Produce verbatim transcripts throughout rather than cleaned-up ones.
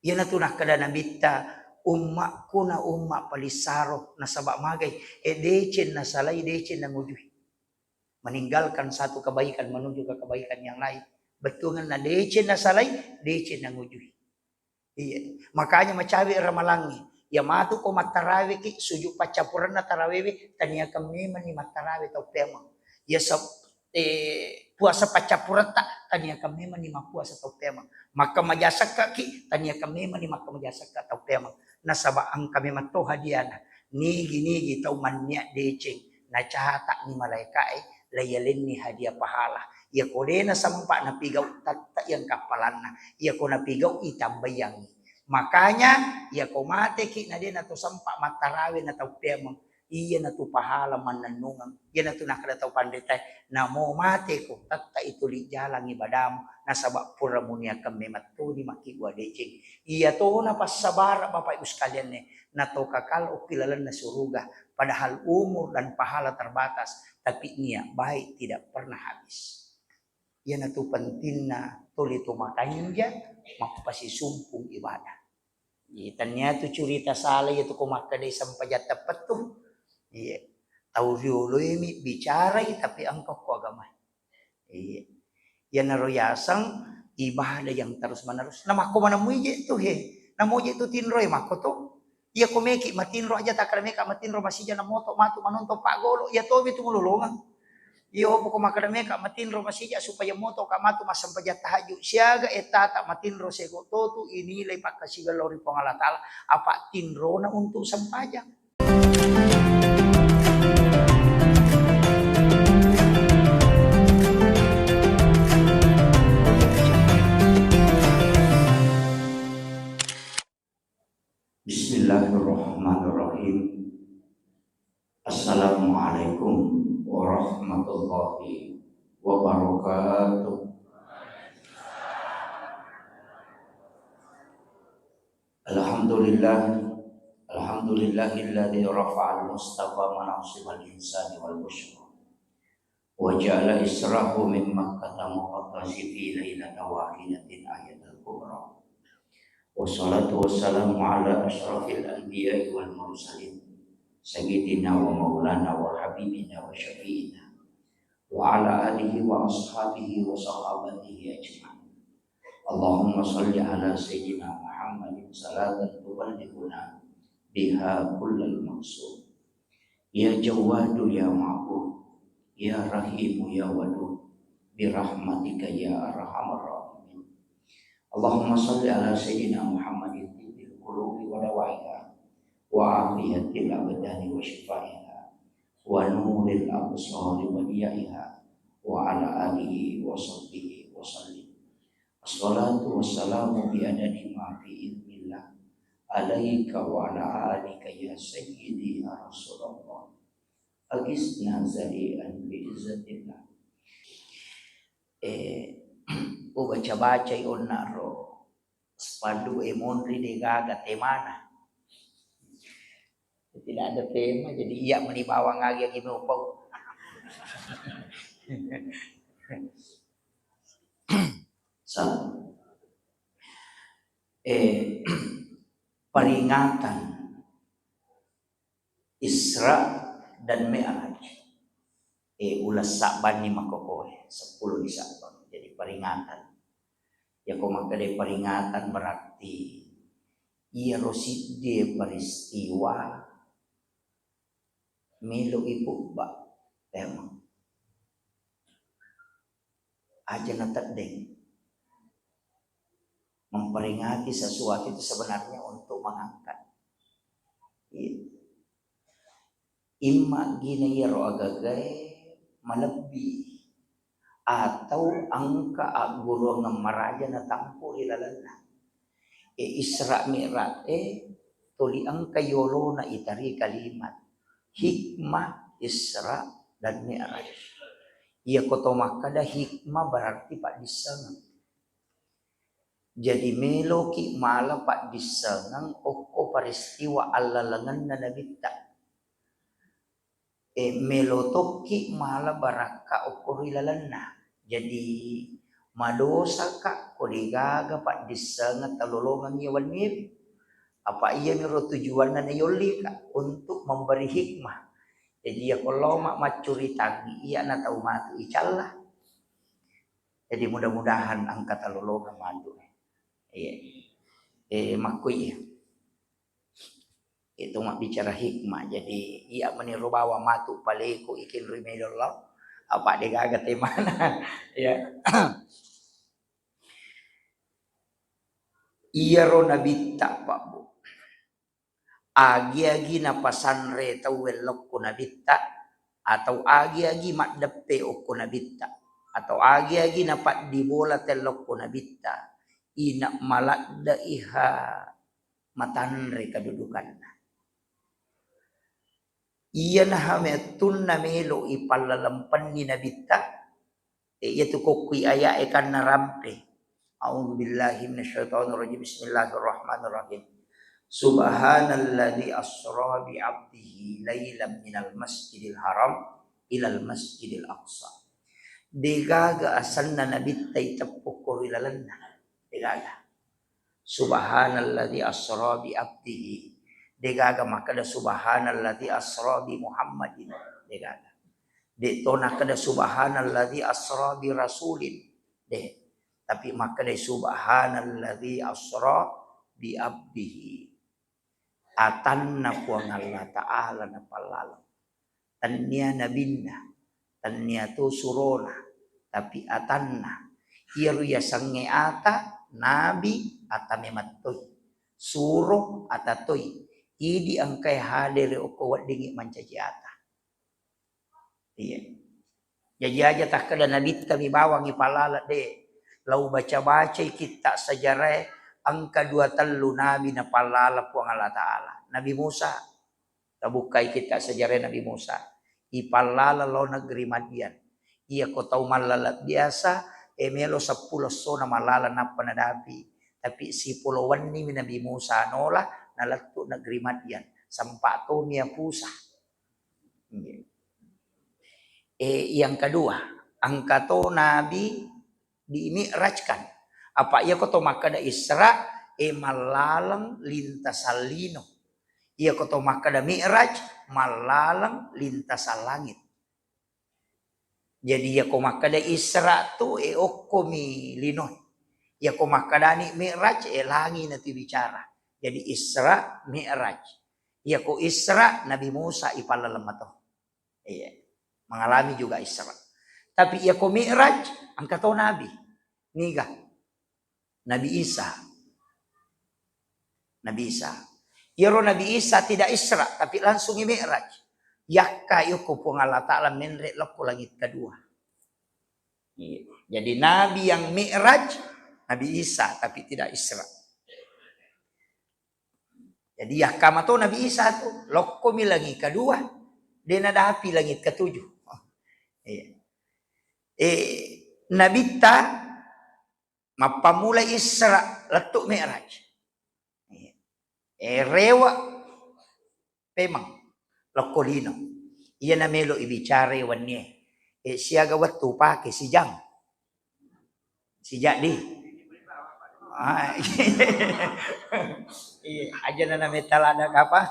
Iyanatu nakkeda Nabitta, "Ummakku na umma paling saro, nasaba magai, e, deceng nasalai, deceng nangujui." Meninggalkan satu kebaikan menuju ke kebaikan yang lain. Bettuanna deceng nasalai, deceng nangujui. Iya. Makanya macawe ramalangnge. Iya matu ko mattaraweki, sujud paccappurenna tarawewe, taniakan memanni mattarawe tau peameng. Iya sep-, eh, puasa paccappuretta, taniakan memanni mappuasa tau peameng. Makkamaja sekkaki, taniakan memanni makkamaja sekka tau peameng. Nasaba engka memang to hadiana. Nigi-nigi tau mannia deceng, nacata'ni malaeka'e, laiyalenni hadiah pahala. Iyako de nasempa napigau, tette yang kappalanna. Iyako napigau, itambaiyangngi. Makanya, iyako mateki na de nato sempa mattarawe na tau peameng, iyanatu pahala mannennungeng. Iyanatu nakkeda tau panritae, "Namo mateko, tette ituli jalang ibadamu, nasaba pura muniakan memettoni makkibua deceng." Iyatona passabara, Bapak Ibu sekalianne, nato kakal okki lalenna suruga, padahal umur dan pahala terbatas, tapi niat baik tidak pernah habis. Iyanatu pentingna tuli to makanja, mappasisumpung ibadah. Iya, tania tu curita sala iya tu ko makkeda sempajang teppettu. Iya. Tau rioloimi bicarai tapi engka ko agama. Iya. Iyanaro yaseng ibadah yang terus menerus. Namakko maneng muije tu he. Namoje tu tinro e makko tu. Iya ko meki matinro aja takkada meka matinro masija na moto matu manonton paggolo. Iya tomi tu mulolongeng. Iya opo ko makkada meka matinro masija supaya moto ka matu massempajang tahajud. Siaga ettata matinro sego totu inilai pakkasiwiang lao ri Puang Allah Taala. Apa tinrona untuk sempajang. Bismillahirrahmanirrahim. Assalamualaikum warahmatullahi wabarakatuh. Alhamdulillah, alhamdulillahilladzi rafa'al mustafa manasibal insani wal busyra. Wa ja'ala israhu min Makkata muqaddasi fi lailata wahidatin ayatul kubra. Wassalatu wassalamu ala asyrafil anbiya'i wal mursalin, sayyidina wa maulana wa habibina wa syafi'ina, wa ala alihi wa ashabihi wa sahabatihi ajma'in. Allahumma salli ala sayyidina Muhammadin salatan tuballighuna biha kullal maqsud. Ya Jawwadu ya Ma'bud, ya Rahimu ya Wadud, birahmatika ya arhamar rahimin. Allahumma salli ala sayyidina Muhammadin tibbil qulubi wa dawaiha, wa afiyatil abdani wa shifaiha, wa nuril absari wa diyaiha, wa ala alihi wa sahbihi wa sallim. Assalatu wassalamu bi adadi ma fi ilmillah alaika wa ala alika ya sayyidi ya Rasulullah. Agisna zari'an bi izzatillah. Eh, ubaca-bacai onna ro spanduk e monri de gaga temana. Tidak ada tema, jadi iya meni bawang agi-agi mau pau. Sa-, eh, peringatan Isra dan Mi'raj. Eh, uleng Sa'banni makkokoe, seppulo di Sa'ban. Jadi peringatan. Yako makkeda peringatan berarti iyaro siddi peristiwa melo ipubba. Emang. Aja nateddeng. Memperingati sesuatu itu sebenarnya untuk mengangkat. Iya. Imma gina iyaro agagae malebbi atau engka agguruang maraja natampu ri lalenna. E, Isra Mi'raj e tuli engka yolona itari kalimat hikmah Isra dan Mi'raj. Iyako to makkeda hikmah berarti paddissengeng. Jadi meloki mala paddissengeng okko peristiwa allalengenna Nabitta. E, melo tokki mala barakka okko ri lalenna. Jadi Madosaka ko degaga paddissengeng talolongeng iya wenniwi. Apa iyamiro tujuanna nayollika untuk memberi hikmah. Jadi iya ko lao ma-, maccuritangi iya na tau matu icalla. Jadi mudah-mudahan engka talolongeng matu. Iya. Eh, makkui iya. Itu mabbicara hikmah. Jadi iya meniro bawang matu paleko ikin ri melolla. Apa degaga temana. Ya. Iyaro nabitta, Pak Bu. Agi-agi napasanre tauwe lokko nabitta, atau agi-agi maddeppe okko nabitta, atau agi-agi napaddibola tellokko nabitta, ina maladde'iha matanre kedudukanna. Iyanaha mettunna melo ipallalempenni nabitta, e, iyatu kokkui aya'e kanna rampe. A'udzubillahi minasyaitonirrajim. Bismillahirrahmanirrahim. Subhanalladzi asra bi abdihi lailam minal masjidil haram ilal masjidil aqsa. Degaga asenna nabitta iteppu ko ri lalenna. Degaga. Subhanalladzi asra bi abdihi. Degaga makkeda subhanalladzi asra bi Muhammadin. Degaga. De to nakkeda subhanalladzi asra bi rasulin. De. Tapi makkeda subhanalladzi asra bi abdihi. Atanna Puang Allah Ta'ala napallaleng. Tennia nabinna, tennia to surona, tapi atanna. Iyaro yasengnge ata, nabi, ata memettoi. Suro, ata toi. Idi engkae hadere okko weddingngi mancaji ata. Iya. Jaji aja takkeda nabitta mi bawang ipallala, de. Lau baca-bacai kitta sejarae, engka dua tellu nabi napallala Puang Allah Ta'ala. Nabi Musa, tabukkai kitta sejarae Nabi Musa. Ipallala lao negeri Madian. Iya ko tau mallala biasa, e melo seppulo essona mallala nappa nadapi. Tapi sipolo wenni mi Nabi Musa nola, nalettu negeri Madian. Sempa tomi apusa. Eh, yang kedua, engka to nabi di mi'rajkan. Apa iya ko to makkeda Isra, eh, mallaleng lintasan lino. Iya ko to makkeda mi'raj, mallaleng lintasan langit. Jadi iya ko makkeda Isra tu, eh, okko mi lino. Iya ko makkedani mi'raj, eh, langi natu bicara. Jadi Isra, mi'raj. Iya ko Isra, Nabi Musa ipallaleng mato. Iya. Mengalami juga Isra. Tapi iya ko mi'raj, engka to nabi. Niga? Nabi Isa. Nabi Isa. Iyaro Nabi Isa tidak Isra, tapi langsung mi'raj. Yakka yoko Puang Allah Ta'ala menre lokko langit kedua. Iya. Jadi nabi yang mi'raj, Nabi Isa, tapi tidak Isra. Jadi yakkama to Nabi Isa tu, lokkomi langit kedua, de nadapi langit ketujuh. Iya. Eh, nabitta mappammula Isra lettu Mi'raj. Iya. Eh, rewa pemeng lokko lino. Iya namelo ibicarai wennie. Eh, siaga wettu pake sijang. Sijaddi. Ah, iya, aja nana metta ladang apa?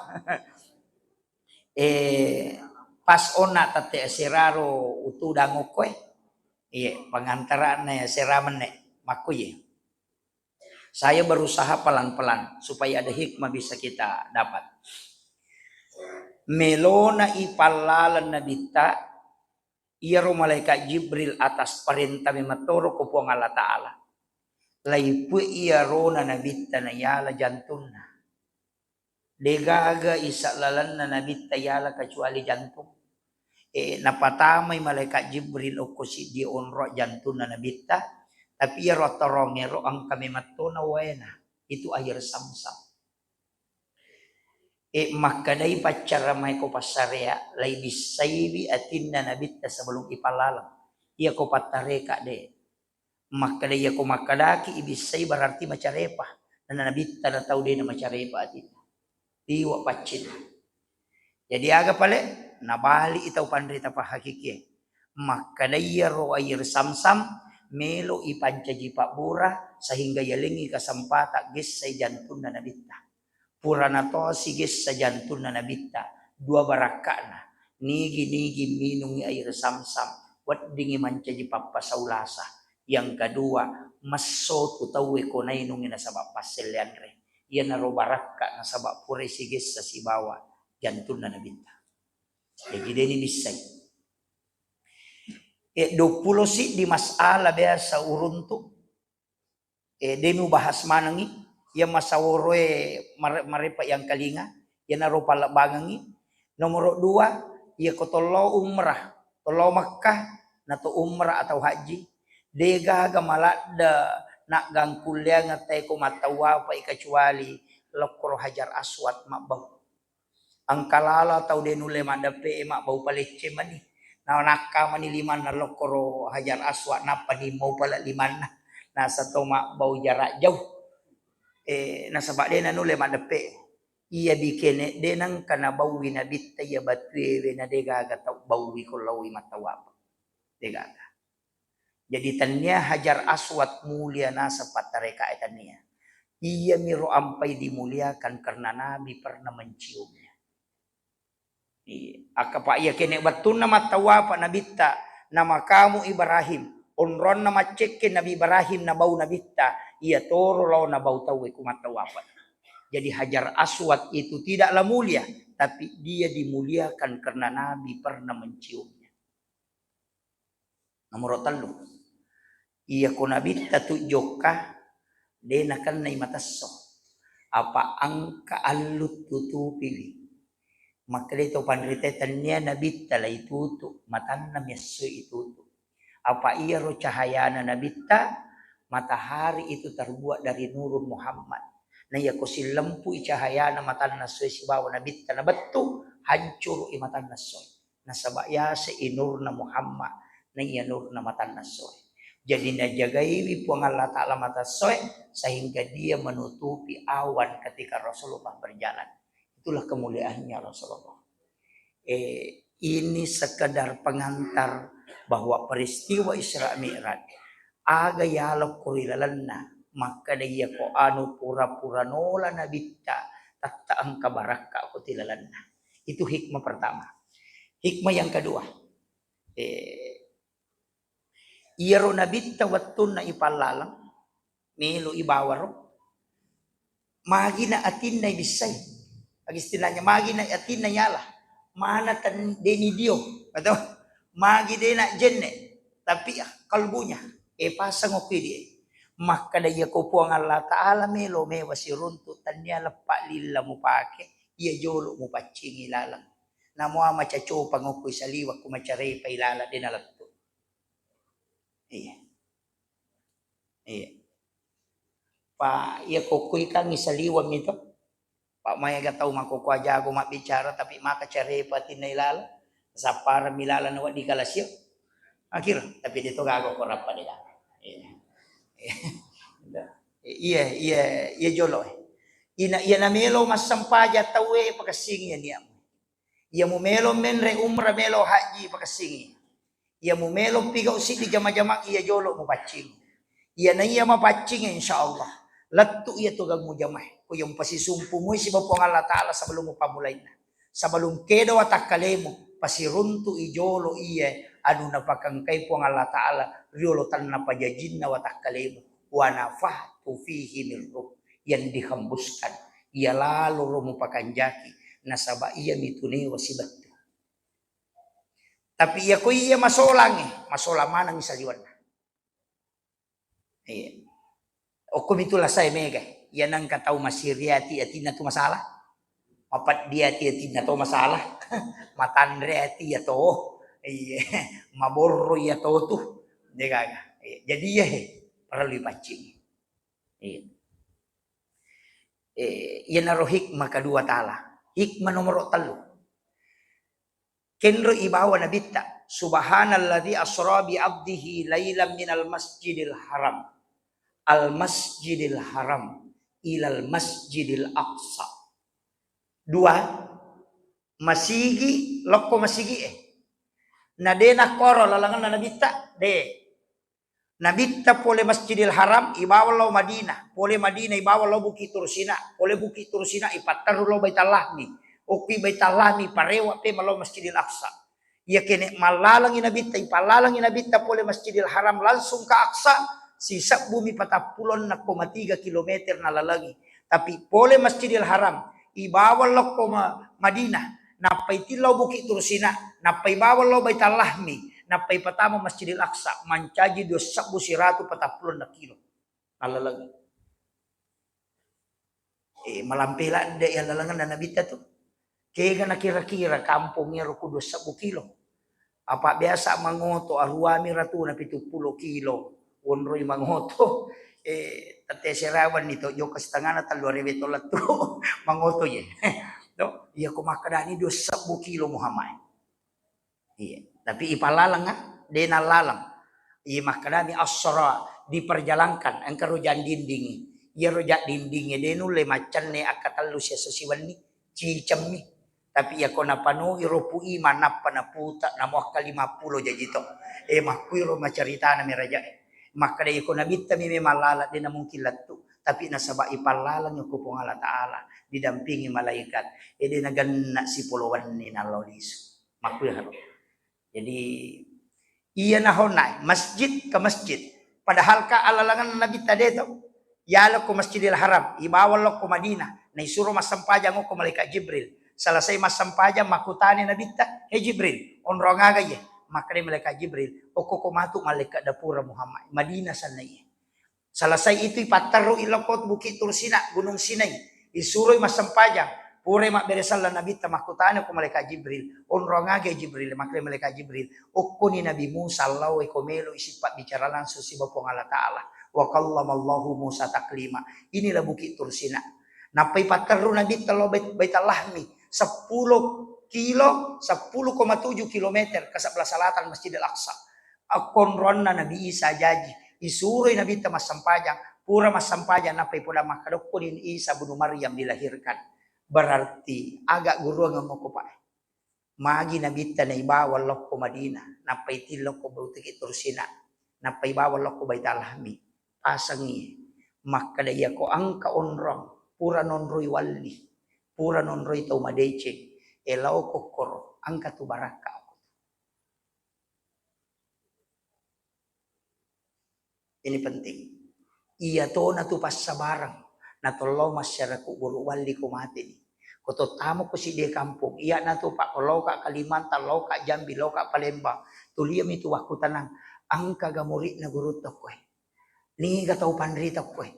Eh, pas onna tette asera ro utudang okkoe. Iya, pengantaranna asera menne. Makkuye. Saya berusaha pelan-pelan supaya ada hikmah bisa kita dapat. Melona ipallaleng nabitta, iyaro malaikat Jibril atas perintah memettoro ko Puang Allah Ta'ala. Laipue iyarona nabitta nayala jantunna. Degaga isa lalenna nabitta yala kecuali jantung. E, napatamai malaikat Jibril okko siddi onrong jantunna nabitta, tapi iyaro attorongngero engka memettona waena, itu air samsam. E, makkedai paccara maeko passarea, laibissaiwi atinna nabitta sebelum ipallaleng. Iyako pattareka de. Makkeda, iyako makkedaki ibissai berarti macarepa. Nana nabitta na tau de na macarepa atinna. Liwa paccinna. Jadi aga pale? Nabali i tau panrita pahakikie. Makkeda iyaro air samsam melo ipancaji pabbura sehingga yalengngi kesempatan gessai jantunna Nabitta. Purana to sigessa jantunna Nabitta, dua barakka'na, nigi-nigi minungi air Zamzam, weddingi mancaji pappasau lasa. Yang kedua, messo tu tauwe ko nainungi nasaba passelle anre. Iyanaro barakka nasaba purai sigessa sibawa jantunna Nabitta. Jadi deni bissai. E, duappulo siddi masalah biasa uruntu. E, demi ubahas manengi, iya masaworoe mare-, marepa yang kalinga, iyanaro pallebbangengi. Nomoro dua, iya ko tollo umrah, tollo Makkah, na to umrah atau haji, degaga maladde naggangkulleang teko mattawapai kecuali lokkoro Hajar Aswad mabbau. Engka lalo tau de nulle maddeppe e mabbau palecce mani. Na nakka mani limanna lokkoro Hajar Aswad, nappa nimmau pale limanna. Nasa to mabbau jarak jauh. E, nasaba de nanulle maddeppe. Iya bikene de nengka nabaui Nabitta iya batuewe na degaga tau baui ko laoi mattawapa. Degaga. Jadi, tennia Hajar Aswad mulia naseng pattarekae, tennia. Iyamiro ampai dimuliakan karena Nabi pernah menciumnya. Iya. Akkapa iya kene wettunna mattawapa Nabitta, namakamu Ibrahim, onronna maccekke Nabi Ibrahim nabau Nabitta, iya toro lao nabau tauwe ku mattawapa. Jadi, Hajar Aswad itu tidaklah mulia, tapi dia dimuliakan karena Nabi pernah menciumnya. Nomoro tellu, iya ko Nabitta tu jokka, de nakennai matesso. Apa engka allu tutupiwi. Makkeda to panrita, tennia Nabitta la itutu, matanna mi esso itutu. Apa iyaro cahayana Nabitta, matahari itu terbuat dari nurun Muhammad. Na iya ko sillempui cahayana matanna essoe sibawa Nabitta nabettu, hancurui matanna essoe. Nasaba yase i nurna Muhammad, na iya nurna matanna essoe. Jadi najagaiwi Puang Allah Ta'ala mata essoe sehingga dia menutupi awan ketika Rasulullah berjalan. Itulah kemuliaannya Rasulullah. Eh, ini sekedar pengantar bahwa peristiwa Isra Mi'raj, aga yalokko ri lalenna, makkeda iya ko anu pura-pura nola Nabitta, tatta engka barakka ko ti lalenna. Itu hikmah pertama. Hikmah yang kedua, eh, iyaro Nabitta wettunna ipallaleng, melo ibawaro, magina atinna ibissai. Agi istilahnya, magina atinna yala, mana ten-, deni dio, atau magi dena jenne, tapi kalbunya, eh, pasang okui die. Makkeda iya ko Puang Allah Ta'ala melo mewa siruntu, tennia leppa lilla mupake, iya jolo mupaccingi laleng. Namoa macacopa ngokoi saliweng ku macarepa ilala dena lettu. Iya. Iya. Pa iya kokoi kang isaliweng mi to. Pa maega tau makkokkoe jago mabbicara tapi maka carepa tinna ilala. Sappareng mi lala na wedding kalasio. Akhir, tapi de to gaga ko rappa de gaga. Iya. Iya, iya, iya jolo. Ina, iya namelo massempajang tauwe pakessingi iya niamu. Iya mumelo menre umrah, melo haji, pakessingi. Iya mumelo pigau siddi jama-jama, iya jolo mupaccing. Iya na iya mapaccing, insya Allah lettu iya tugang mujamae. Ko yang pasisumpu mui siba Puang Allah Ta'ala sebelum mupammulainna. Sebelum kedo watakkalemu, pasiruntu i jolo iya anu napakangkai Puang Allah Ta'ala riolo tanna pajajinna watakkalemu. Wa nafakhtu fihi min ruh, yang dihembuskan, iya lalo ro mupakanjaki, nasaba iya mi tunewa sibettu. Tapi iya ko iya masolangnge, masolang maneng saliwenna. Iya. Okko mi tu lasae mega. Iya nengka tau masiri ati, atinna tu masalah. Mapeddi ati, atinna to masalah. Matanre ati iya to. Iya. Maborro iya to tu. De gaga. Iya. Jadi iya he, parellu ipaccing. Iya. Eh, iyanaro hikmah kedua Ta'ala. Hikmah nomoro tellu. Kenro ibawa Nabitta, "Subhanalladzi asra bi abdihi lailan minal masjidil haram, al masjidil haram, ilal masjidil aqsa." Dua, masigi, lokko masigi e. Na de nakkoro lalenganna Nabitta, de. Nabitta pole Masjidil Haram, ibawa lao Madinah, pole Madinah, ibawa lao Bukit Tursina, pole Bukit Tursina, ipatterru lao Baitallahmi, okki Baitallahmi, parewa pe malao Masjidil Aqsa. Iya kene mallalengi Nabitta, ipallalengi Nabitta pole Masjidil Haram langsung ke Aqsa, sisebbumi patappulonna koma tiga kilometer nalalengi. Tapi pole Masjidil Haram, ibawa lokko Ma-, Madinah, nappai tillau Bukit Tursina, nappai bawang lao Baitallahmi, nappai patama Masjidil Aqsa, mancaji dua sebbu siratu patappulo kilo. Nalalengi. Eh, malampe ladde iya lalengenna Nabitta tu. Kega nakira-kira kampong iyaro ku dua sebbu kilo. Apa biasa mangoto, aruami ratuna pitu pulo kilo. Wonroi mangoto. Eh, tette serawanni to, jokka setengahna tellu arewe to lettu. Mangoto ye. To, iya ko makkedani dua sebbu kilo Muhammad. Iya, tapi ipalaleng, ah, de nallaleng. Iya, makkedami asra diperjalankan, engka rojang dindingi. Iya rojang dindingi de nulle maccenne akkatellu siesso siwenni, cicemmi. Tapi iya ko napanoi ro Pu Imang nappa naputa, namo akka lima pulo jaji to. Eh, makkuiro macaritana mi raja e. Makkeda iya ko Nabitta mi memang laleng de namungkin lettu, tapi nasaba ipallaleng ko Puang Allah Taala, didampingi malaikat. Eh, de nagenna sipolo wenni nallo lisu. Makkuyaro. Jadi, iya nahonna masjid ke masjid. Padahal ka alalangan Nabitta de to. Yalo ko Masjidil Haram, ibawa lokko Madinah, naisuro massempajang okko malaikat Jibril. Selesai massempajang, makkutani Nabitta, "He Jibril, onrong aga iye?" Makkeda malaikat Jibril, "Okko ko matu malaikat dapura Muhammad, Madinah sanna iye." Selesai itu ipatterru i lokko Bukit Tursina, Gunung Sinai. Isuroi massempajang. Purai mabbere selleng Nabitta, makkutana ko malaikat Jibril, "Onrong aga Jibril?" Makkeda malaikat Jibril, "Okkoni Nabi Musa lao e ko melo isi pabbicara langsung siba Puang Allah Taala. Wa kallamallahu Musa taklima." Inilah Bukit Tursina. Nappai patterru Nabitta lao Bait-, Baitallahmi, seppulo kilo, sepuluh koma tujuh kilometer ke sebelah selatan Masjidil Aqsa. Akkonronna Nabi Isa jaji, isuroi Nabitta massempajang, pura massempajang nappa ipodang makkeda, "Okkoni Isa bunu Maryam dilahirkan." Berarti aga guruangeng okko, Pak? Magi Nabitta naibawa lokko Madinah, nappa itilokko Bukit Tursina, nappa ibawa lokko Baitallahmi, pasengi makkeda, "Iya ko engka onrong, pura nonroi walli, pura nonroi tau madeceng, e lao kokkoro, engka tu barakka okko." Ini penting. Iya tona tu passabareng. Natollo masyarakat guru walli ko mate ni. Ko tottamo ko sidde kampung. Iya na tu, Pak, ko loka Kalimantan, loka Jambi, loka Palembang. Tulia mi tu wakkutanang. Engka ga muridna gurutta koe? Niga tau panrita koe?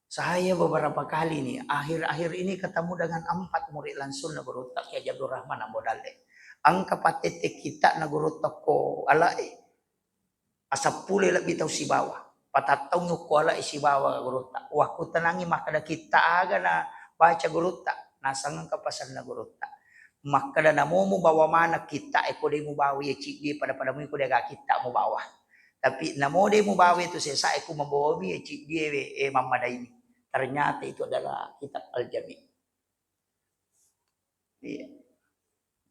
Saya beberapa kali nih, akhir-akhir ini ketemu dengan empat murid langsung na gurutta Kiai Haji Abdul Rahman Ambo Dalle. Engka patette kitta na gurutta ko alae. Asappule lebbi tau sibawa. Patattaung ko alae sibawa gurutta. Wakkutanangi makkeda kitta aga na baca gurutta. Naseng engka pasenna gurutta. Makkeda namo mubawa maneng kitta e ko de mubawa ye ciddi pada-pada mui ko de aga kitta mubawa. Tapi namo de mubawa itu sesa e ku mabawami e ciddi e, e mammadaini. Ternyata itu adalah kitab Al-Jami. Iya.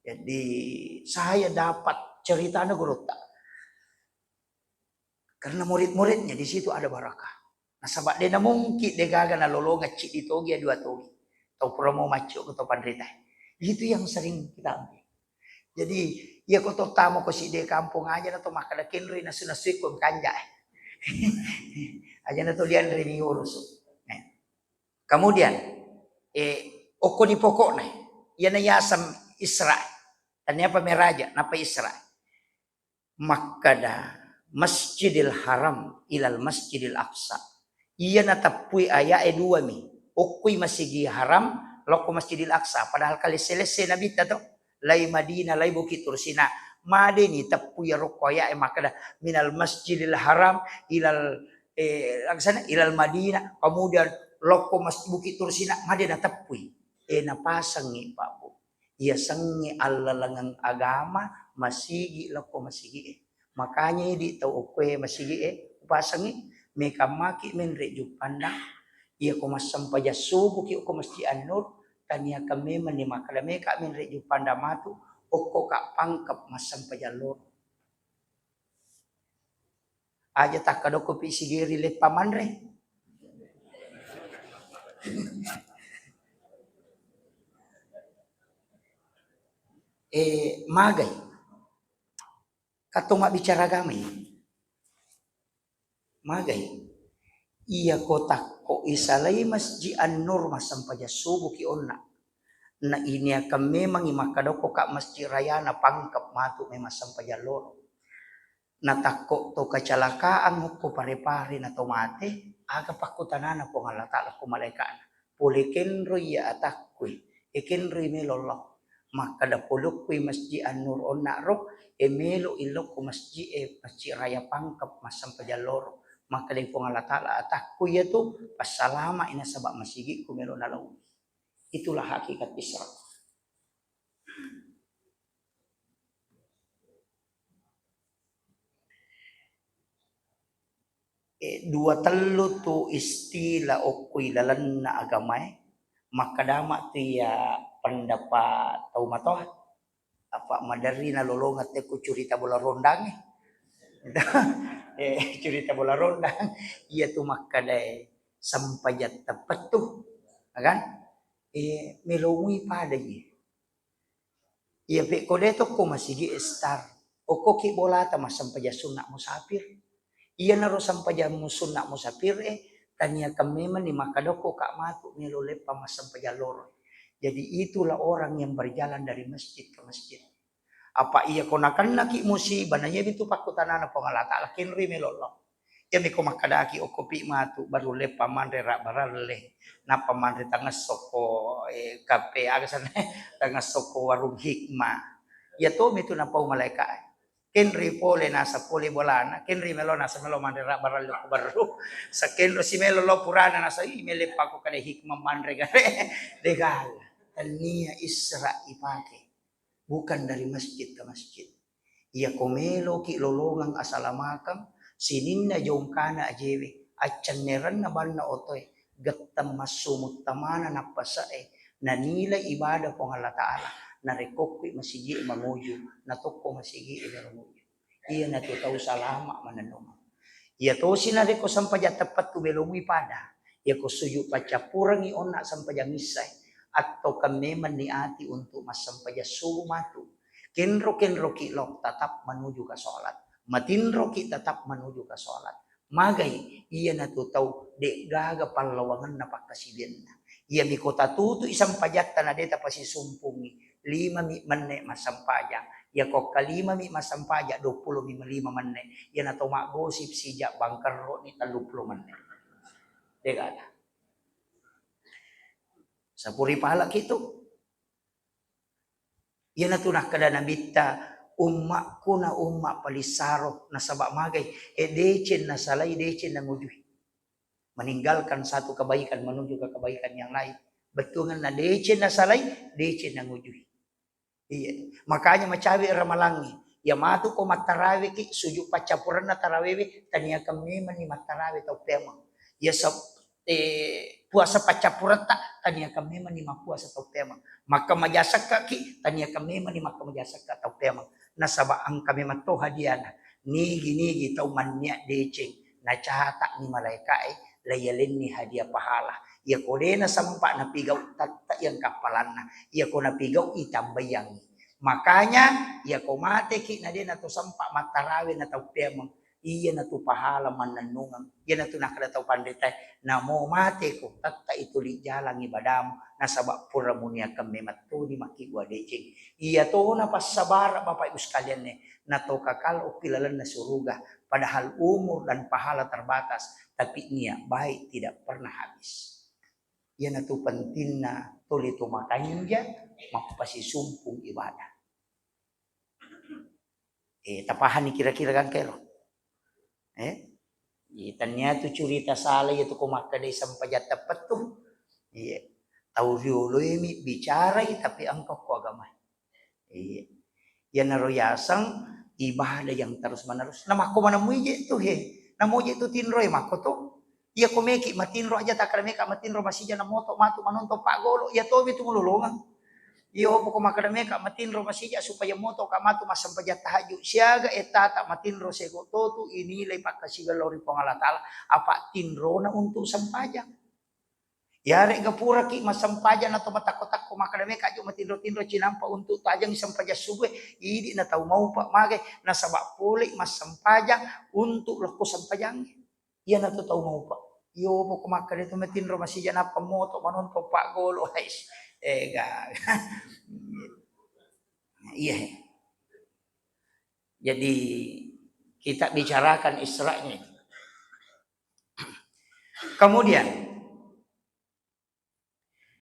Jadi saya dapat ceritana gurutta. Karena murid-muridnya di situ ada barakah. Nasaba de namungkin de gaga nalolongeng ciddi togi ya dua togi. Tau pura mau maccio ke tau panrita. Itu yang sering kita ambil. Jadi, iya ko tottamo ko sidde kampung aja na to makkeda kenroi nasu-nasui ko kanja. Aja na to lianre mi urusu. Nah. Kemudian, eh, okkoni pokokna, iyana yaseng Isra. Tania pa meraja, napa Isra. Makkeda Masjidil Haram ilal Masjidil Aqsa. Iya nateppui aya'e dua mi. Okkoi Masigi Haram, lokko Masjidil Aqsa. Padahal kalesse-lesse Nabitta to. Lai Madinah, lai Bukit Tursina. Madeni teppui rokko aya'e makkeda minal Masjidil Haram ilal, eh, aksana ilal Madinah. Kemudian lokko Mas-, Bukit Tursina, made nateppui. Eh, napasengi, Pak, Bu. Iya sengnge allalengeng agama masigi lokko masigi'e. Makanya idi tau okkoe masigi'e upasengi, mekammaki menre juppandang. Iya ko massempajang subuki okko Masjid An-Nur, taniakan memang ni makkeda meka menre juppandang matu, okko ka pangkep massempajang loro. Aja takkadokko pi sigeri leppa manre. Eh, magai. Katong mabbicara agama ini. Magai. Iya ko takko isalai Masjid An-Nur massempajang subuh ki onna. Na iniakang memangi makkadokko ka Masjid Rayana Pangkep matu memang sempajang loro. Natakko to kecelakaan okko Pare-Pare na to mate, aga pakkutanana Puang Allah Taala ko malaeka'na? Pole kenroi iya atakkui, e kenroi melo lao. Makkeda polokkui Masjid An-Nur onna ro, e melo ilokko masjid e, Masjid Raya Pangkep massempajang loro. Makkeda Puang Allah Taala, atakku iya tu passalama'i nasaba masigi'ku melo nalaui. Itulah hakikat Isra. Eh, dua tellu tu istilah okkoi lalenna agamae, makkadama tu iya pendapat tau matoa, apa maderri nalolongeng tekku curita bola rondangnge. Eh, curita bola rondang, iya tu makkadae sempajang teppettu, ya kan? Eh, melomui pada ji. Iya, pekko de tokko masigi e star. Okkoki bolata massempajang sunna musafir. Iyanaro sempajang mu-, sunna musafir e, taniakang memanni makkadokko ka matu melo leppa massempajang loro. Jadi itulah orang yang berjalan dari masjid ke masjid. Apa iya ko nakennaki musibah, na iya mitu pakkutanana Puang Allah Taala, kenroi melo lao. Iyami ko makkadaki okkopi matu baru leppa manre rabbaralle, nappa manre tangesso ko, eh, kafe aga sana, tangesso ko warung hikmah. Iya tomi tu napau malaeka. Kenri pole nasa pole bolana, kenri melo nasa melo manre rabbaralle ko baru. Sakenro si melo lo purana nasa, "Ih, mele pako kada hikmah manre gare." Degala. Tania Isra ipake. Bukan dari masjid ke masjid. Iya ko meloki lolongeng asalamakeng, sininna jongkana ajewe, accennerenna banna otoe, getteng massu muttamana nappase'e, nanilai ibadah Puang Allah Taala, narekko kui masigi manguju, natokko masigi melo nguju. Iyanatu tau salama manennungeng. Iya tosi narekko sempajang teppettu melomui pada, iya ko sujud paccappurengngi onna sempajang issae, atau kan memang niati untuk massempajang subuh matu. Kenro-kenroki lao tetap menuju ke sholat. Matinroki tetap menuju ke sholat. Magai iyanatu tau de'gaga pallawangenna pakkasiwianna. Iyami ko tatutui sempajatta na de tapasisumpungngi, lima mi menne massempajang. Iya ko kalima mi massempajang, dua puluh mi lima menne. Iyana to maggosip sijak bangkerro ni tellu puluh menne. Degala. Sapuri pala kitu. Iyanatu nakkeda Nabitta, "Ummakku na umma palissaro, nasaba magai, e deceng nasalai, deceng nangujui. Meninggalkan satu kebaikan menuju ke kebaikan yang lain." Bettuanna deceng nasalai, deceng nangujui. Iya. Makanya macawe ramalangnge. Iya matu ko mattaraweki, sujud paccappurenna tarawewe, taniakan memanni mattarawe tau peameng. Iya sep-, eh, puasa paccappuretta, taniakan memanni mappuasa tau peameng. Makkamaja sekkaki, taniakan memanni makkamaja sekka tau peameng. Nasaba engka memang to hadiana. Nigi-nigi tau mannia deceng, nacata'ni malaeka'e, laiyalenni hadiah pahala. Iya ko de nasempa napigau, tette yang kappalanna. Iya ko napigau, itambaiangngi. Makanya, iya ko mateki na de nato sempa mattarawe na tau peameng, iyanatu pahala mannennungeng. Iyanatu nakkeda tau panritae, "Namo mateko, tette ituli jalang ibadamu, nasaba pura muniakan memang toni makkibua deceng." Iya tona passabara Bapak Ibu sekalianne, nato kakal okki lalenna suruga, padahal umur dan pahala terbatas, tapi niat baik tidak pernah habis. Iyanatu pentingna tuli to makanja, mappasisumpung ibadah. Eh, tapahanni kira-kira gangka ero? Eh? Iya, tania tu curita sala iya tu ko makkeda sempajang teppettu. Iya. Tau rioloimi bicarai tapi engka ko agama. Iya. Iyanaro yaseng ibadah yang terus menerus. Namakko manemmui je tu he. Namo je tu tinro e makko tu. Iya ko meki matinro aja, takkeda meka matinro masija na moto matu manonton paggolo. Iya tomi tu mulolongeng. Iyo poko makkeda meka matinro masija supaya motoka matu massempajang tahajud. Siaga ettata matinro sego totu inilai pakkasiwiang lao ri Puang Allah Ta'ala. Apa tinrona untuk sempajang. Yarega puraki massempajang nato matakko-takko makkeda meka jo matinro-tinro cinampa untuk tajang sempajang subuh, idi na tau maupa magai nasaba pole massempajang untuk lokko sempajang. Iyana tu tau maupa. Iyo poko makkeda tu matinro masija nappa moto manonton paggolo. Hais. Ega. Iya. Jadi kita bicarakan Isra'nya itu. Kemudian